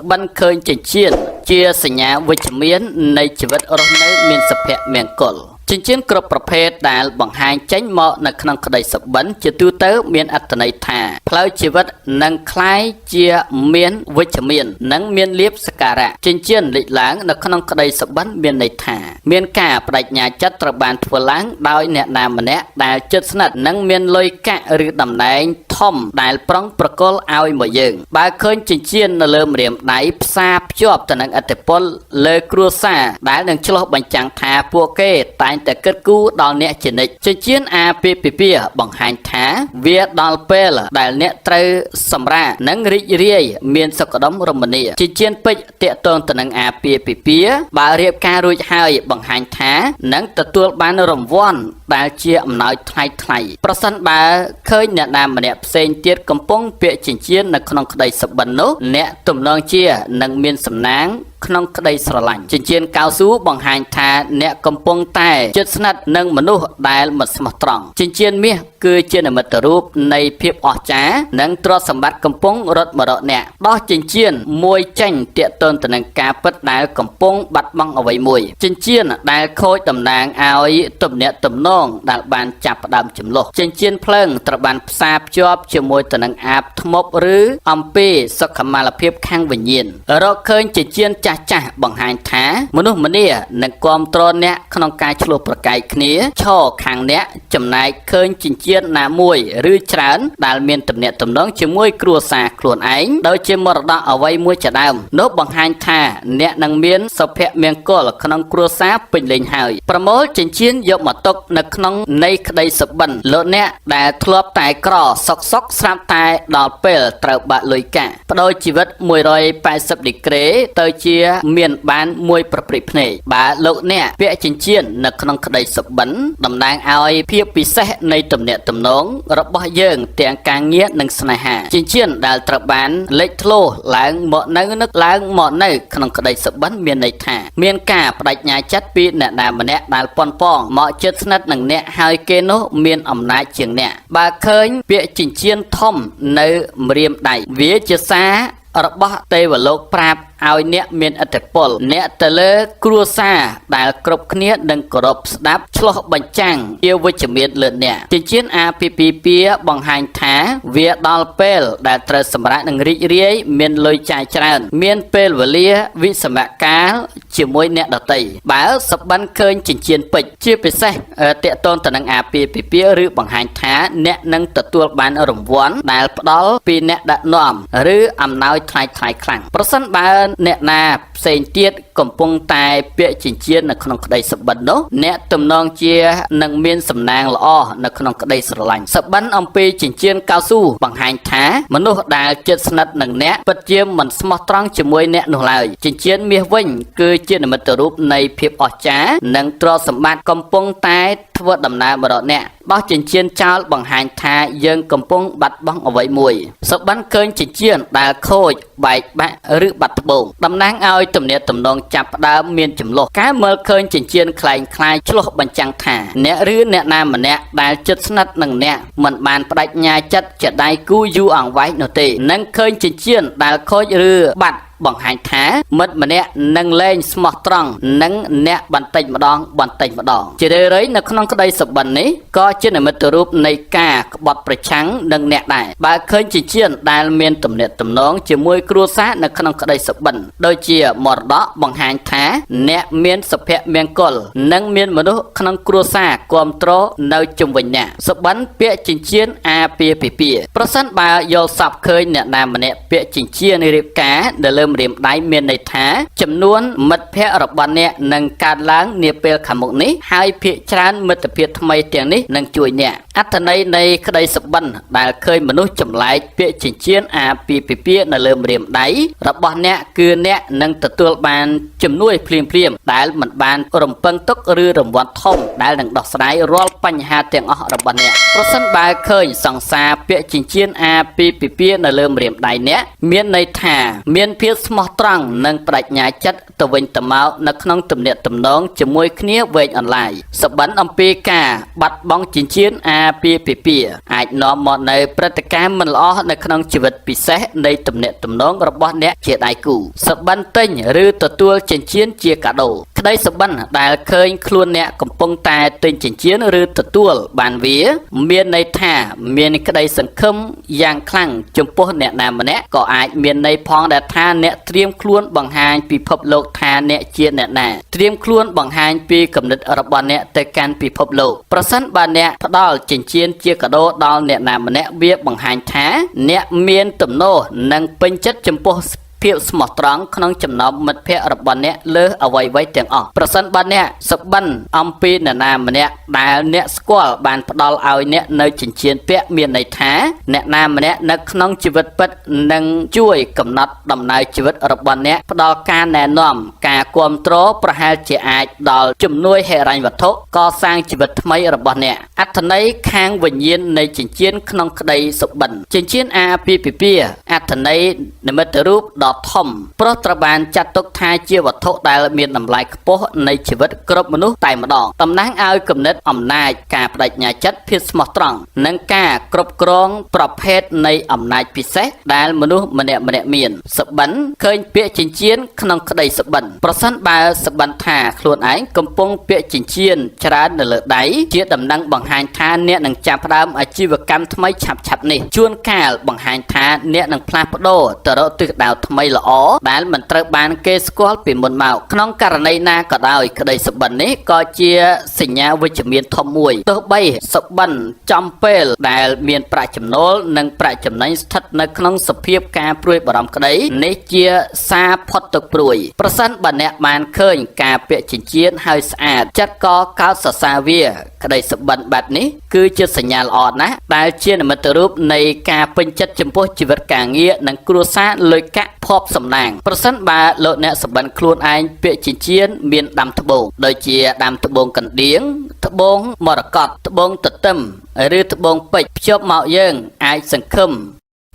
បិនឃើញចិញ្ចៀនជាសញ្ញាវិជ្ជមាននៃជីវិតរស់នៅមានសុភមង្គលចិញ្ចៀនគ្រប់ប្រភេទដែលបង្ហាញចេញមកនៅក្នុងក្តីសុបិនជាទូទៅមានអត្ថន័យថាផ្លូវជីវិតនឹងក្លាយជាមានវិជ្ជមាននិងមានលាភសក្ការៈចិញ្ចៀនលេចឡើងនៅក្នុងក្តីសុបិនមានន័យថាមានការបដិញ្ញាចិត្តត្រូវបានធ្វើឡើងដោយអ្នកណាម្នាក់ដែលជិតស្និទ្ធនិងមានលុយកាក់ឬតំណែងធំដែលប្រុងប្រគល់ឲ្យមកយើងបើឃើញចិញ្ចៀននៅលើម្រាមដៃផ្សារភ្ជាប់ទៅនឹងឥទ្ធិពលលើគ្រួសារដែលនឹងឆ្លុះបញ្ចាំងថាពួកគេតែងតែគិតគូរដល់អ្នកជានិច្ចចិញ្ចៀនអាពាហ៍ពិពាហ៍បង្ហាញថាវាដល់ពេលដែលអ្នកត្រូវសម្រាកនិងរីករាយមានសុខដុមរមនាចិញ្ចៀនពេជ្រតាក់ទងទៅនឹងអាពាហ៍ពិពាហ៍បើរៀបការរួចហើយបង្ហាញថានឹងទទួលបានរង្វាន់ដែលជាអំណោយថ្លៃថ្លៃប្រសិនបើឃើញអ្នកណាម្នាក់ផ្សេងទៀតកំពុងពាក់ចិញ្ចៀននៅក្នុងក្តីសុបិននោះអ្នកទំនងជានឹងមានសំណាងក្នុងក្តីស្រឡាញ់ចិញ្ចៀនកៅស៊ូបង្ហាញថាអ្នកកំពុងតែជិតស្និទ្ធនឹងមនុស្សដែលមិនស្មោះត្រង់ចិញ្ចៀនមាសគឺជានិមិត្តរូបនៃភាពអស្ចារ្យនិងទ្រព្យសម្បត្តិកំពុងរត់មករកអ្នកដោះចិញ្ចៀនមួយចេញទាក់ទងទៅនឹងការពិតដែលកំពុងបាត់បង់អ្វីមួយចិញ្ចៀនដែលខូចតំណាងឲ្យទំនាក់ទំនងដែលបានចាប់ផ្ដើមចំលោះចិញ្ចៀនភ្លើងត្រូវបានផ្សារភ្ជាប់ជាមួយទៅនឹងអាបធ្មប់ឬអំពីសុខុមាលភាពខាងវិញ្ញាណរកឃើញចិញ្ចៀនចាស់ចាស់បង្ហាញថាមនុស្សម្នានឹងគ្រប់គ្រងអ្នកក្នុងការឆ្លោះប្រកែកគ្នាឈរខាងអ្នកចំណែកឃើញចិញ្ចៀនណាមួយឬច្រើនដែលមានទំនាក់ទំនងជាមួយគ្រួសារខ្លួនឯងដូចជាមរតកអ្វីមួយជាដើមនោះបង្ហាញថាអ្នកនឹងមានសុភមង្គលក្នុងគ្រួសារពេញលេញហើយប្រមូលចិញ្ចៀនយកមកទុកនៅក្នុងនៃក្តីសុបិនលោកអ្នកដែលធ្លាប់តែក្រសុកសុកស្រាប់តែដល់ពេលត្រូវបាក់លុយកាក់បដូរជីវិត180ដឺក្រេទៅជាមានបានមួយប្រព្រឹត្តភ្នែកបើលោកអ្នកពាក់ចិញ្ចៀននៅក្នុងក្តីសុបិនតំណាងឲ្យភាពពិសេសនៃទំនាក់ទំនងរបស់យើងទាំងការងារនិងស្នេហាចិញ្ចៀនដែលត្រូវបានលេចធ្លោឡើងមកនៅនឹកឡើងមកនៅក្នុងក្តីសុបិនមានន័យថាមានការបដិញ្ញាចិត្តពីអ្នកណាម្នាក់ដែលប៉ុនប៉ងមកជិតស្និទ្ធនឹងអ្នកហើយគេនោះមានអំណាចជាងអ្នកបើឃើញពាក្យចិញ្ចៀនធំនៅម្រាមដៃវាជាសាររបស់ទេវលោកប្រាប់ឲ្យអ្នកមានឥទ្ធិពលអ្នកទៅលើគ្រួសារដែលគ្រប់គ្នានឹងគោរពស្ដាប់ឆ្លោះបញ្ចាំងជាវិជ្ជមានលើអ្នកចិញ្ចៀនអាពាហ៍ពិពាហ៍បង្ហាញថាវាដល់ពេលដែលត្រូវសម្រាកនិងរីករាយមានលុយចាយច្រើនមានពេលវេលាវិសមកាលជាមួយអ្នកដទៃបើសប្បិនឃើញចិញ្ចៀនពេជ្រជាពិសេសតាក់ទងទៅនឹងអាពាហ៍ពិពាហ៍ឬបង្ហាញថាអ្នកនឹងទទួលបានរង្វាន់ដែលផ្ដល់ពីអ្នកដឹកនាំឬអំណោយថ្លៃថ្លៃខ្លាំងប្រសិនបើអ្នកណាផ្សេងទៀតកំពុងតែពាក់ចិញ្ចៀននៅក្នុងក្តីសុបិននោះអ្នកទំនងជានឹងមានសំណាងល្អនៅក្នុងក្តីស្រឡាញ់សុបិនអំពីចិញ្ចៀនកៅស៊ូបង្ហាញថាមនុស្សដែលជិតស្និទ្ធនឹងអ្នកពិតជាមិនស្មោះត្រង់ជាមួយអ្នកនោះឡើយចិញ្ចៀនមាសវិញគឺជានិមិត្តរូបនៃភាពអស្ចារ្យនិងទ្រព្យសម្បត្តិកំពុងតែធ្វើដំណើរមករកអ្នកដោះចិញ្ចៀនចោលបង្ហាញថាយើងកំពុងបាត់បង់អ្វីមួយសុបិនឃើញចិញ្ចៀនដែលខូចបែកបាក់ឬបាត់ត្បូងតំណាងឲ្យទំនាក់ទំនងចាប់ផ្ដើមមានចំលោះការមើលឃើញចិញ្ចៀនคล้ายคล้ายឆ្លោះបញ្ចាំងថាអ្នកឬអ្នកណាម្នាក់ដែលជិតស្និទ្ធនឹងអ្នកមិនបានបដិញ្ញាចិត្តជាដៃគូយូរអង្វែងនោះទេនឹងឃើញចិញ្ចៀនដែលខូចឬបាត់បង្ហាញថាមិត្តម្នាក់នឹងលែងស្មោះត្រង់និងអ្នកបន្តិចម្ដងបន្តិចម្ដងជារឿយៗនៅក្នុងក្តីសុបិននេះក៏ជានិមិត្តរូបនៃការក្បត់ប្រឆាំងនឹងអ្នកដែរបើឃើញចិញ្ចៀនដែលមានទំនាក់ទំនងជាមួយគ្រួសារនៅក្នុងក្តីសុបិនដូចជាមរតកបង្ហាញថាអ្នកមានសុភមង្គលនិងមានមនុស្សក្នុងគ្រួសារគាំទ្រនៅជុំវិញអ្នកសុបិនពាក្យចិញ្ចៀនអាពាហ៍ពិពាហ៍ប្រសិនបើយល់សពឃើញអ្នកណាម្នាក់ពាក្យចិញ្ចៀនរៀបការនៅលើម្រាមដៃមានន័យថាចំនួនមិត្តភ័ក្តិរបស់អ្នកនឹងកើនឡើងនាពេលខាងមុខនេះហើយភាគច្រើនមិត្តភាពថ្មីទាំងនេះនឹងជួយអ្នកអត្ថន័យនៃក្តីសុបិនដែលឃើញមនុស្សចម្លែកពាក្យចិញ្ចៀនអាពាហ៍ពិពាហ៍នៅលើម្រាមដៃរបស់អ្នកគឺអ្នកនឹងទទួលបានជំនួយភ្លាមៗដែលមិនបានរំពឹងទុកឬរង្វាន់ធំដែលនឹងដោះស្រាយរាល់បញ្ហាទាំងអស់របស់អ្នកប្រសិនបើឃើញសង្សារពាក្យចិញ្ចៀនអាពាហ៍ពិពាហ៍នៅលើម្រាមដៃអ្នកមានន័យថាមានភាព ស្មោះត្រង់និងបដិញ្ញាចិត្តទៅវិញទៅមកនៅក្នុងទំនាក់ទំនងជាមួយគ្នាវែងអន្លាយសុបិនអំពីការបាត់បង់ចិញ្ចៀនអាពាហ៍ពិពាហ៍អាចនាំមកនូវព្រឹត្តិការណ៍មិនល្អនៅក្នុងជីវិតពិសេសនៃទំនាក់ទំនងរបស់អ្នកជាដៃគូសុបិនទិញឬទទួលចិញ្ចៀនជាកាដូក្តីសុបិនដែលឃើញខ្លួនអ្នកកំពុងតែទិញចិញ្ចៀនឬទទួលបានវា មានន័យថាមានក្តីសង្ឃឹមយ៉ាងខ្លាំងចំពោះអ្នកណាម្នាក់ក៏អាចមានន័យផងដែរថាអ្នកត្រៀមខ្លួនបង្ហាញពិភពលោកថាអ្នកជាអ្នកណាត្រៀមខ្លួនបង្ហាញពីគំនិតរបស់អ្នកទៅកាន់ពិភពលោកប្រសិនបើអ្នកផ្ដល់ចិញ្ចៀនជាកាដូដល់អ្នកណាម្នាក់វាបង្ហាញថាអ្នកមានទំនោរនិងពេញចិត្តចំពោះភាពស្មោះត្រង់ក្នុងចំណោមមិត្តភ័ក្តិរបស់អ្នកលើសអ្វីៗទាំងអស់ប្រសិនបើអ្នកសុបិនអំពីនរណាម្នាក់ដែលអ្នកស្គាល់បានផ្ដល់ឲ្យអ្នកនៅចិញ្ចៀនពាក់មានន័យថាអ្នកណាម្នាក់នៅក្នុងជីវិតពិតនឹងជួយកំណត់ដំណើរជីវិតរបស់អ្នកផ្ដល់ការណែនាំការគ្រប់គ្រងប្រហែលជាអាចដល់ជំនួយហិរញ្ញវត្ថុកសាងជីវិតថ្មីរបស់អ្នកអត្ថន័យខាងវិញ្ញាណនៃចិញ្ចៀនក្នុងក្តីសុបិនចិញ្ចៀនអាពាហ៍ពិពាហ៍អត្ថន័យនិមិត្តរូបដ៏ធំព្រោះត្រូវបានចាត់ទុកថាជាវត្ថុដែលមានតម្លៃខ្ពស់នៃជីវិតគ្រប់មនុស្សតែម្ដងតំណាងឲ្យគំនិតអំណាចការបដិញ្ញាចិត្តភាពស្មោះត្រង់និងការគ្រប់គ្រងប្រភេទនៃអំណាចពិសេសដែលមនុស្សម្នាក់ៗមានសុបិនឃើញពាក្យចិញ្ចៀនក្នុងក្តីសុបិនប្រសិនបើសុបិនថាខ្លួនឯងកំពុងពាក្យចិញ្ចៀនច្រើននៅលើដៃជាដំណឹងបង្ហាញថាអ្នកនឹងចាប់ផ្ដើមអាជីវកម្មថ្មីឆាប់ៗនេះជួនកាលបង្ហាញថាអ្នកនឹងផ្លាស់ប្ដូរទៅរកទិសដៅថ្មីល្អដែលមិនត្រូវបានគេស្គាល់ពីមុនមកក្នុងករណីណាក៏ដោយក្តីសុបិននេះក៏ជាសញ្ញាវិជ្ជមានធំមួយទោះបីសុបិនចំពេលដែលមានប្រាក់ចំណូលនិងប្រាក់ចំណេញស្ថិតនៅក្នុងសភាពការព្រួយបារម្ភក្តីនេះជាសារផុតទុក្ខព្រួយប្រសិនបើអ្នកបានឃើញការពាក់ចិញ្ចៀនហើយស្អាតចិត្តក៏កោតសរសើរវាក្តីសុបិនបែបនេះគឺជាសញ្ញាល្អណាស់ដែលជានិមិត្តរូបនៃការពេញចិត្តចំពោះជីវិតការងារនិងគ្រួសារលុយកាក់ភ័ព្វសំណាងប្រសិនបើលោកអ្នកសុបិនខ្លួនឯងពាក់ចិញ្ចៀនមានដាំត្បូងដូចជាដាំត្បូងកណ្ដៀងត្បូងមរកតត្បូងទទឹមឬត្បូងពេជ្រភ្ជាប់មកយើងអាចសង្ឃឹម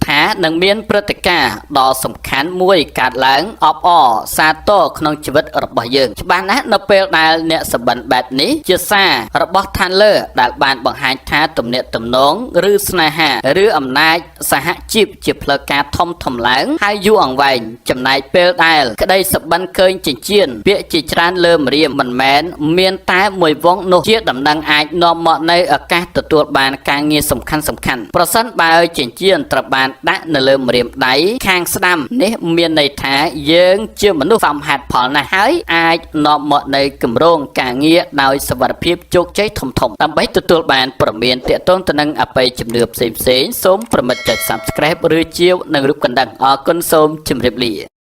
ថានឹងមានព្រឹត្តិការណ៍ដ៏សំខាន់មួយកើតឡើងអបអរសាទរក្នុងជីវិតរបស់យើងច្បាស់ណាស់នៅពេលដែលអ្នកសុបិនបែបនេះជាសាររបស់ឋានលើដែលបានបង្ហាញថាទំនាក់ទំនងឬស្នេហាឬអំណាចសហជីពជាផ្លូវការធំធំឡើងហើយយូរអង្វែងចំណែកពេលដែលក្តីសុបិនឃើញចិញ្ចៀនពាក្យជាច្រើនលើម្រាមមិនមែនមានតែមួយវងនោះជាដំណឹងអាចនាំមកនូវឱកាសទទួលបានការងារសំខាន់សំខាន់ប្រសិនបើចិញ្ចៀនត្រូវបានដាក់នៅលើម្រាមដៃខាងស្ដាំនេះមានន័យថាយើងជាមនុស្សសមហេតុផលណាស់ហើយអាចនាំមកនូវគម្រោងការងារដោយសុវត្ថិភាពជោគជ័យធំធំដើម្បីទទួលបានព័ត៌មានទាក់ទងទៅនឹងអបិយជំនឿផ្សេងៗសូមប្រមិតចុច Subscribe ឬជាវនិងរូបកណ្ដឹងអរគុណសូមជម្រាបលា។